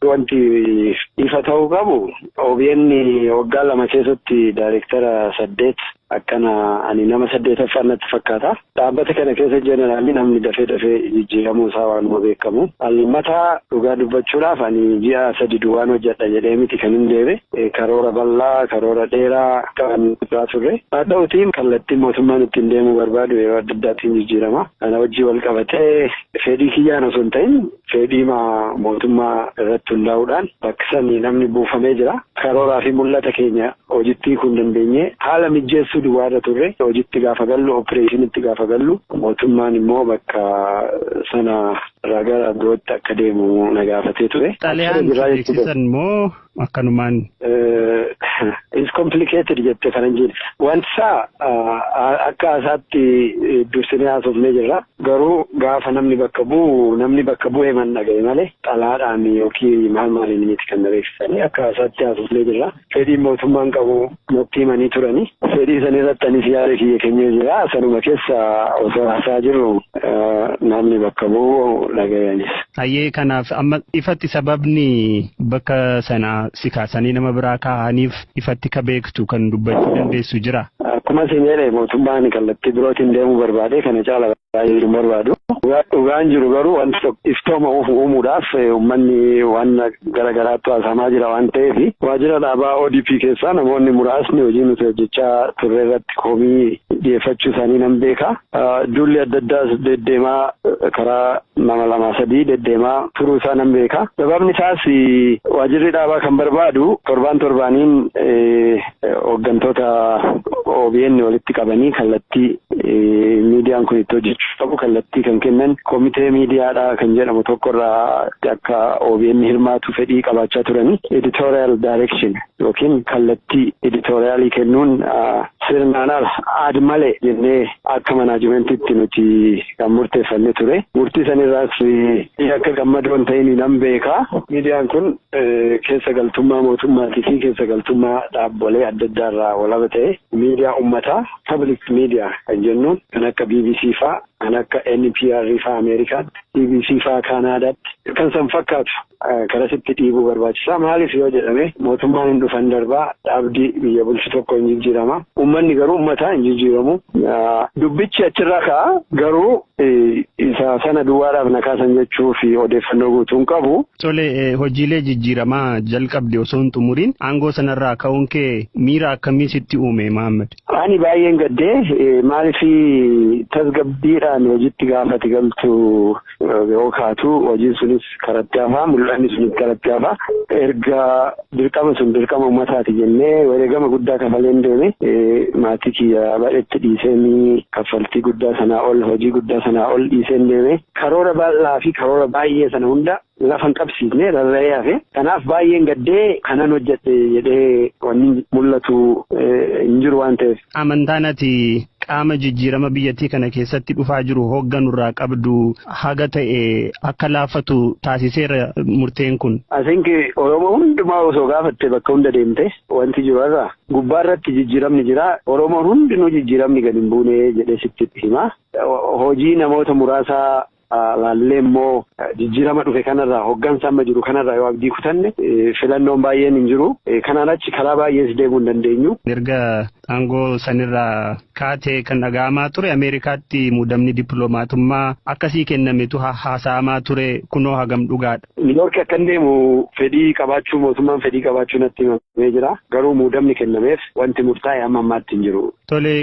Wanti ifa ta'uu qabu, OBN waggaa 2 keessatti daayireektara saddeet akkana, ani nama saddeetaffaa natti fakkaata. Dhaabbata kana keessa generally namni dafee dafee jijjiiramuu isaa waanuma beekamu. Ani mataa dhugaa dubbachuudhaaf ani ji'a 3 duwwaan hojjedha jedhee miti kan hin deeme. Karoora bal'aa, karoora dheeraa kan turre. Haa ta'utiin kallattiin mootummaan ittiin deemuu barbaadu yeroo adda addaatiin jijjiirama. Kana wajjii wal qabatee fedhii kiyyaan osoo hin ta'in fedhii mootummaa irratti hundaa'uudhaan bakka sanii namni buufamee jira. Karooraa fi mul'ata keenya hojiitti hiikuu hin dandeenye, haala mijjeessuu duwwaa irra turre. Hojiitti gaafa gallu, operationitti gaafa gallu, mootummaan immoo bakka sana irraa gara birootti akka deemu na gaafatee ture. Xalayaan beeksisan moo akkanumaan? Is complicated jette faranjiin. Wanti isaa akka haasaatti dursinee haasofnee jirra. Garuu gaafa namni bakka bu'u, namni bakka bu'ee man dhagaye malee xalayaadhaan yookiin maal maaliin miti kan na beeksisanii, akka haasaatti haasofnee jirra. Fedhii mootummaan qabu natti himanii turani. Fedhii san irratti anis yaada kiyya kennee jira. Sanuma keessa osoo haasaa jirru namni bakka bu'u dhagayanis. Hayyee, kanaaf amma ifatti sababni bakka sana si kaasanii nama biraa kaa'aniif ifatti ka beektu kan dubbachuu dandeessu jira? Akkuma isin jedhe, mootummaan kallattii birootiin deemuu barbaade, kana caala baay'ee hin barbaadu. Dhugaan jiru garuu wanti tokko iftooma uumuudhaaf uummanni waan gara garaatti haasamaa jira waan ta'eef, waajjira dhaabaa ODP keessaa namoonni muraasni hojii nuti hojjechaa turre irratti komii dhiyeeffachuu isaanii nan beeka. Duulli adda addaas deddeemaa karaa nama lama sadii deddeemaa turuu isaa nan beeka. Sababni isaas waajjirri dhaabaa kan barbaadu torbaan torbaaniin hooggantoota OBN walitti qabanii kallattii miidiyaan kun itti hojjechuu qabu kallattii kan kennan komitee miidiyaadha kan jedhamu tokkorraa akka OBN hirmaatu fedhii qabaachaa turani. Editorial direction yookiin kallattii editorialii kennuun sirnaan ala aad malee jennee akka managementiitti nuti kan murteeffanne ture. Murtii sanirraas akka gammadoo hin ta'in nan beeka. Miidiyaan kun keessa galtummaa mootummaatii fi keessa galtummaa dhaabbolee adda addaarraa walaba ta'e, miidiyaa uummataa, public media kan jennuun, kan akka BBC faa, kan akka NPR faa Ameerikaatti, BBC faa Kaanaadaatti kan san fakkaatu karasitti dhiibuu barbaachisaa. Maaliif yoo jedhame, mootummaan hin dhufan darbaa, dhaabdii biyya bulchu tokko hin jijjiirama. Uummanni garuu uummataa hin jijjiiramu. Dubbichi achirraa ka'a, garuu isa sana duwwaadhaaf na kaasan jechuu fi odeeffannoo guutuu hin qabu. Tole, hojiilee jijjiiramaa jalqabde osoo hin xumuriin aangoo sanarraa ka'uun kee miira akkamii sitti uume, Mahammad? Ani baay'een gaddee. Maaliif, tasgabbiidhaan hojiitti gaafati galtu yoo kaatu hojiin sunis karatti hafaa, mul'anni sunis karatti hafaa. Erga dirqama sun dirqama uummataati jennee wareegama guddaa kafaleen deeme, maatii kiyya baay'eetti dhiiseen, kaffaltii guddaa sanaa ol, hojii guddaa sanaa ol dhiiseen deeme. Karoora bal'aa fi karoora baay'ee sana hunda lafa hin qabsiisne, rarra'ee hafe. Kanaaf baay'een gaddee, kanan hojjedhe jedhee wanni mul'atu hin jiru waan ta'eef. Amantaan ati qaama jijjiirama biyyattii kana keessatti dhufaa jiru hoogganurraa qabdu haga ta'e akka laafatu taasiseera murteen kun? I think Oromoo hundumaa osoo gaafatte, bakka hunda deemte, wanti jiru irraa gubbaa irratti jijjiiramni jira. Oromoon hundinuu jijjiiramni gadi hin buune jedhee sitti hima. Hojii namoota muraasaa laallee immoo jijjiirama dhufe kanarraa, hoggansa amma jiru kanarraa yoo abdii kutanne, filannoon baay'een hin jiru. Kanaan achi karaa baay'ees deemuu hin dandeenyu. Erga aangoo sanirraa kaatee kan dhaga'amaa ture Ameerikaatti muudamni dippiloomatummaa akkasii kennametu haasa'amaa ture, kunoo hagam dhugaadha? Niiyoork akkan deemu fedhii qabaachuu, mootummaan fedhii qabaachuu natti himamee jira. Garuu muudamni kennameef wanti murtaa'e amma ammaatti hin jiru. Tole.